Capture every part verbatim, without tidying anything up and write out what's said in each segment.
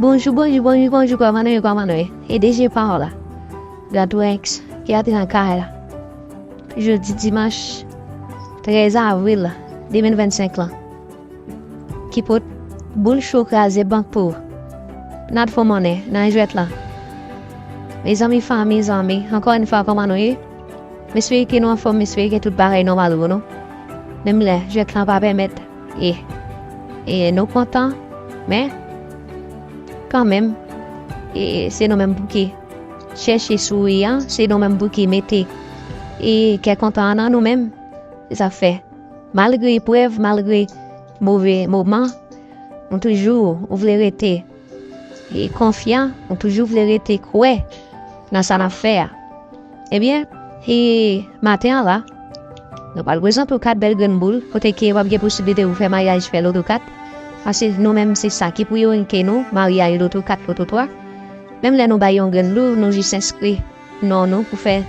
Bonjou, bonjou, bonjou, bonjou, kòman nou ye, kòman nou ye? E DG pa w la. Gad Rex, ki antre nan kay la. Jodi dimanch trèz avril de mil vennsenk lan. Ki pot boul cho kraze bank pou ou. N ap fè monnen nan jwèt lan. Mezanmi, fanmi, zanmi, ankò yon fwa, kòman nou ye? M espere ke nou anfòm, m espere ke tout bagay nòmal pou nou. Menm lè jwèt lan pa pèmèt, e, e nou kontan, men, kanmenm, e, se nou menm pou ki chèche souri an, se nou menm pou ki mete, e, kè kontan an nan nou menm. Se sa k fè, malgre eprèv, malgre move moman, nou toujou vle rete e konfyan, nou toujou vle rete kwè nan sa n ap fè a. Ebyen, e maten an la, nou pral prezante w kat bèl grenn boul, kote ke w ap gen posiblite pou fè maryaj fè loto kat, paske nou menm se sa ki priyorite nou, maryaj loto kat, loto twa. Menm lè nou bay yon grenn boul, nou jis enskri non nou pou fè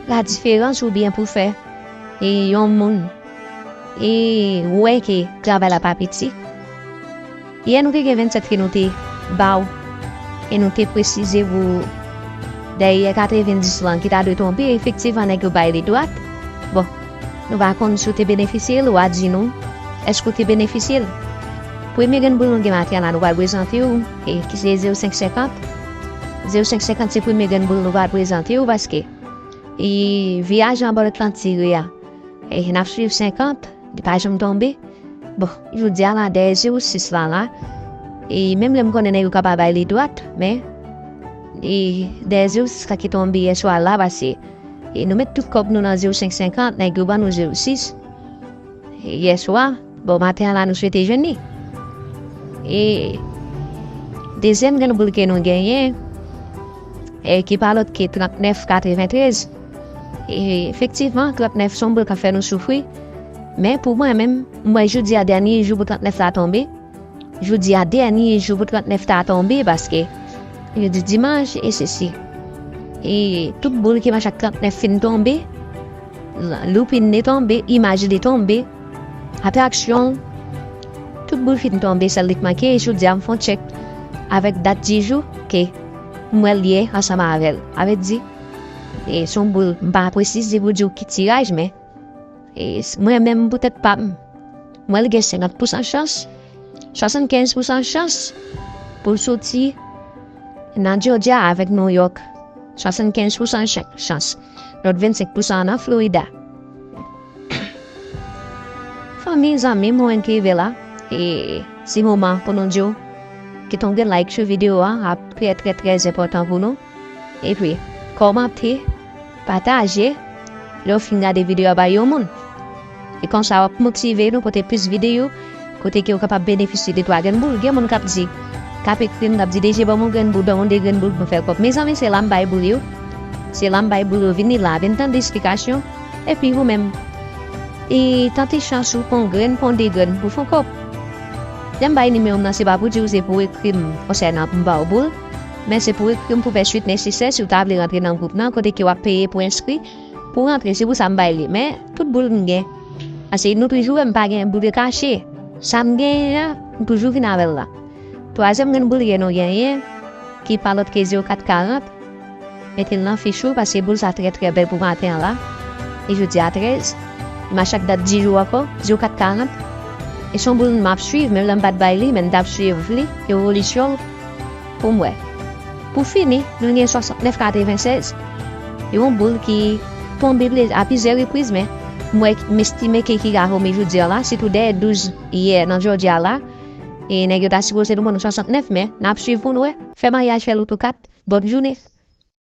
la diferans oubyen pou fè e yon moun e wè ke travay la pa piti. Yè nou te gen vennsèt ke nou te ba w e nou te presize pou dèyè katrevenndis lan ki ta dwe tonbe, efektivman nèg yo bay li dwat. Bon, nou pa konn si w te benefisye l, w a di nou èske w te benefisye l. Premye grenn boul nou gen maten an la, nou pral prezante w, e ki se zewo senk senkant. Zewo senk senkant se premye grenn boul nou pral prezante w, paske e viyaj anba Atlantik la, e n ap swiv senkant, li pa janm tonbe. Bon, jodi a la, dèyè zewo sis la la, e menm lè m konnen nèg yo ka pa bay li dwat, men e dèyè zewo sis la ki tonbe yè swa la, paske e nou met tout kòb nou nan zewo senk senkant, nèg yo ban nou zewo sis. E yè swa, bon, maten an la, nou swete jwenn li. E dezyèm grenn boul ke nou genyen, e ki pa lòt ke trannèf katreventrèz. E efektivman, trannèf se yon boul k ap fè nou soufri. Men pou mwen menm, m wè jodi a dènye jou pou trannèf la tonbe. Jodi a dènye jou pou trannèf ta tonbe, paske jodi dimanch, e sesi. E tout boul ki mache ak trannèf fin tonbe, loupin li tonbe, imaj li tonbe, atraksyon, tout boul fin tonbe, sèl li k manke, e jodi a m fè yon tchèk avèk dat di jou ke m wè l ye ansanm avè l. Sa vle di, e se yon boul, m pa presize pou di w ki tiraj, men e mwen menm pou tèt pa m, m wè l gen senkant pousan chans, swasannkenz pousan chans pou l soti nan Georgia avèk New York. Swasannkenz pousan chans. Lòt vennsenk pousan an nan Florida. Fanmi, zanmi, mwen ki rive la, e se moman pou nou di w kite yon grenn like sou videyo a, ap trè, trè, trè enpòtan pou nou. Epi, kòmante, pataje, lè w fin gade videyo a, bay yon moun. E konsa, w ap motive nou pote plis videyo, kote ke w kapab benefisye de twa grenn boul. Gen moun k ap di, k ap ekri m, k ap di, "DG, ban m yon grenn boul, ban m yon de grenn boul pou m fè kòb." Mezanmi, se la m bay boul yo. Se la m bay boul yo, vini la, vin tande esplikasyon. Epi ou menm, e tante chans ou pran yon grenn, pran de grenn pou fè yon kòb. Lè m bay nimewo m nan, se pa pou di w se pou w ekri m konsènan pou m ba w boul, men se pou w ekri m pou fè swit nesesè si w ta vle rantre nan gwoup nan, kote ke w ap peye pou enskri, pou w rantre, se pou sa m bay li. Men, tout boul m gen. Paske nou toujou wè m pa gen boul yo kache. Sa m genyen an, m toujou vin avè l la. Twazyèm grenn boul ke nou genyen, ki pa lòt ke zewo kat karant, mete l nan fich ou, paske boul sa trè, trè bèl pou maten an la. E jodi a trèz, li mache ak dat di jou ankò, zewo kat karant. E se yon boul m ap swiv, menm lè m pa t bay li, men m t ap swiv li, evolisyon l pou m wè. Pou fini, nou gen swasantnèf katrevennsèz. Yon boul ki tonbe ple-, a plizyè repriz, men m wè, m estime ke ki ka tonbe jodi a la, sitou dèyè douz yè nan Georgia la. E nèg yo ta sipoze nou ban nou swasantnèf, men n ap swiv pou n wè. Fè maryaj, fè loto kat. Bòn jounen.